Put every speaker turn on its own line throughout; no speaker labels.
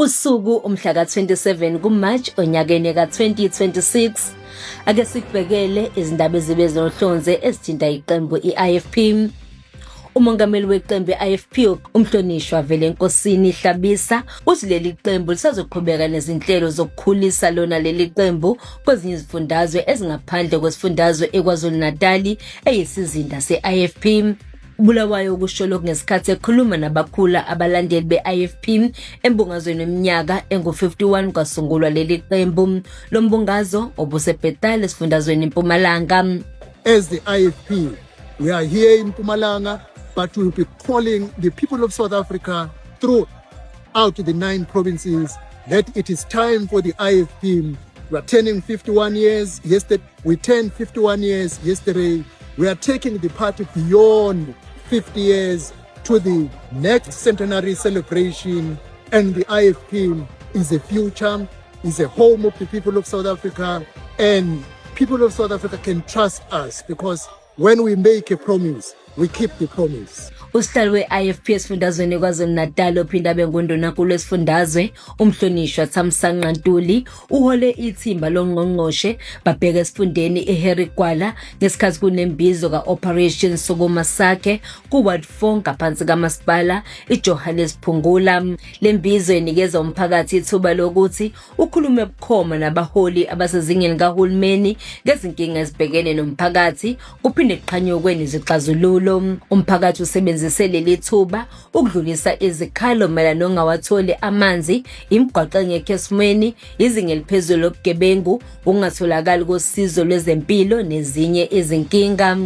Usuku umhla ka-27 kuMarch onyakeni ka-2026. Ake sikubhekele izindaba ezibe zinohlonze ezithinta iqembu i-IFP. Umongameli weqembu i-IFP umhlonishwa Velenkosini Hlabisa uthi leli qembu lisazoqhubeka nezinhlelo zokukhulisa lona leli qembu kwezinye izifundazwe ezingaphandle kwesifundazwe iKwaZulu-Natali eyisizinda se-IFP. Bulawayo ukusho lokhu ngesikhathi ekhuluma nabakhula abalandeli be-IFP embungazweni weminyaka engu-51 kwasungulwa leli qembu. Lo mbungazo obuseBethal esifundazweni iMpumalanga.
As the IFP, we are here in Mpumalanga, but we will be calling the people of South Africa throughout the 9 provinces that it is time for the IFP. We are turning 51 years yesterday. We turned 51 years yesterday. We are taking the party beyond 50 years to the next centenary celebration. And the IFP is a future, is a home of the people of South Africa. And people of South Africa can trust us because when we make a promise, we keep the promise.
Usihlalo we-IFP esifundazweni KwaZulu-Natal ophinde abe ngundunankulu wesifundazwe umhlonishwa Thamsanqa Ntuli uhole ithimba longqongqoshe babheka esifundeni iHarry Gwala ngesikhathi kunembizo ka-Operation Sukuma Sakhe ku-Ward 4 ngaphansi kamasipala iJohannes Phungula. Le mbizo inikeza umphakathi ithuba lokuthi ukhulume bukhoma nabaholi abasezingeni kahulumeni ngezinkinga ezibhekene nomphakathi kuphinde kuqhanyukwe nezixazululo. Umphakathi usebenzise leli thuba ukudlulisa izikhalo mayelana nongawatholi amanzi, imigwaqo engekho esimweni, izinga eliphezulu lobugebengu, ukungatholakali kosizo lwezempilo nezinye izinkinga.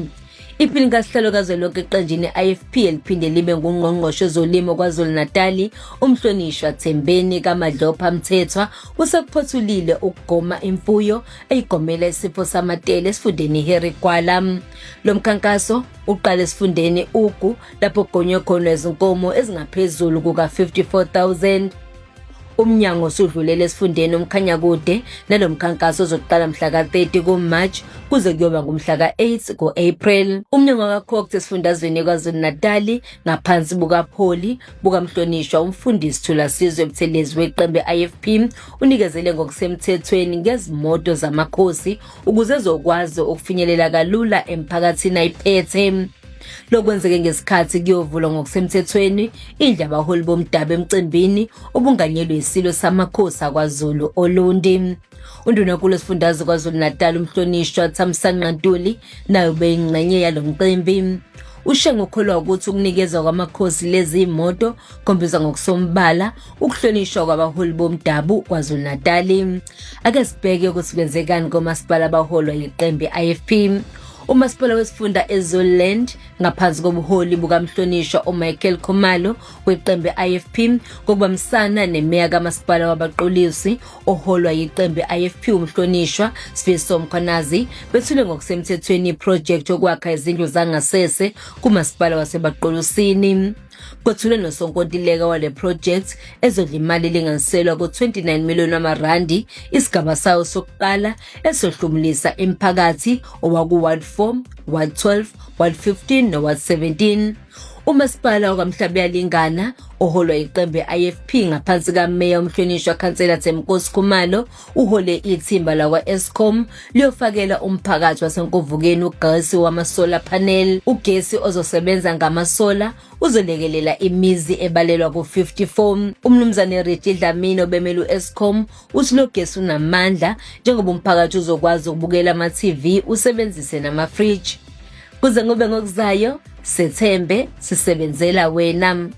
Iphini kasihlalo kazwelonke eqenjini i-IFP eliphinde libe ngungqongqoshe wezolimo KwaZulu-Natali umhlonishwa Thembeni kaMadlopha Mthethwa usekuphothulile ukugoma imfuyo eyigomela isifo samatele esifundeni iHarry Gwala. Lo mkhankaso uqale esifundeni Ugu lapho kugonywe khona izinkomo ezingaphezulu kuka-54,000. Umnyango usudlulele esifundeni uMkhanyakude nalo mkhankaso ozoqala mhla ka-30 kuMarch kuze kuyoba ngumhla ka-8 ku-April. Umnyango kaCox esifundazweni KwaZulu-Natali ngaphansi bukaPholi bukamhlonishwa umfundisi Thulasizwe Buthelezi weqembu i-IFP unikezele ngokusemthethweni ngezimoto zamakhosi ukuze ezokwazi ukufinyelela kalula emphakathini ayiphethe. Lokwenzeke ngesikhathi kuyovulwa ngokusemthethweni indlu abaholi bomdabu emcimbini obunganyelwe isilo samakhosi akwaZulu Olundi. Undunankulu wesifundazwe KwaZulu-Natal umhlonishwa Thamsanqa Ntuli naye ubeyingxenye yalo mcimbi. Ushenge ukholwa ukuthi ukunikezwa kwamakhosi lezi imoto khombisa ngokusombala ukuhlonishwa kwabaholi bomdabu KwaZulu-Natal. Ake sibheke ukuthi kwenzekani komasipala abaholwa yiqembu i-IFP. Umasipala wesifunda eZululand ngaphansi kobuholi bukamhlonishwa uMichael Khumalo weqembu i-IFP ngokubambisana nemeya kamasipala waBaqolisi oholwa yiqembu i-IFP umhlonishwa Sifiso Mkhwanazi bethule ngokusemthethweni iproject yokwakha izindlu zangasese kumasipala waseBaqulusini. Kwethulwe nosonkontileka wale project ezodla imali elinganiselwa ku-29 million wamarandi isigaba sayo sokuqala esohlumulisa imiphakathi owaku-ward 4, ward 12, ward 15 no-ward 17. Umasipala waKwaMhlabuyalingana oholwa iqembu i-IFP ngaphansi kameya umhlonishwa Khansela Themkosi Khumalo uhole ithimba lakwa-Eskom liyofakela umphakathi waseNkovukeni ugesi wama-solar panel. Ugesi ozosebenza ngama-solar uzolekelela imizi ebalelwa ku-54. Umnumzane Reggie Dlamini obemele u-Eskom uthi lo gesi unamandla njengoba umphakathi uzokwazi ukubukela ama-TV usebenzise nama-fridge. Kuze kube ngokuzayo, sethembe sisebenzela wena.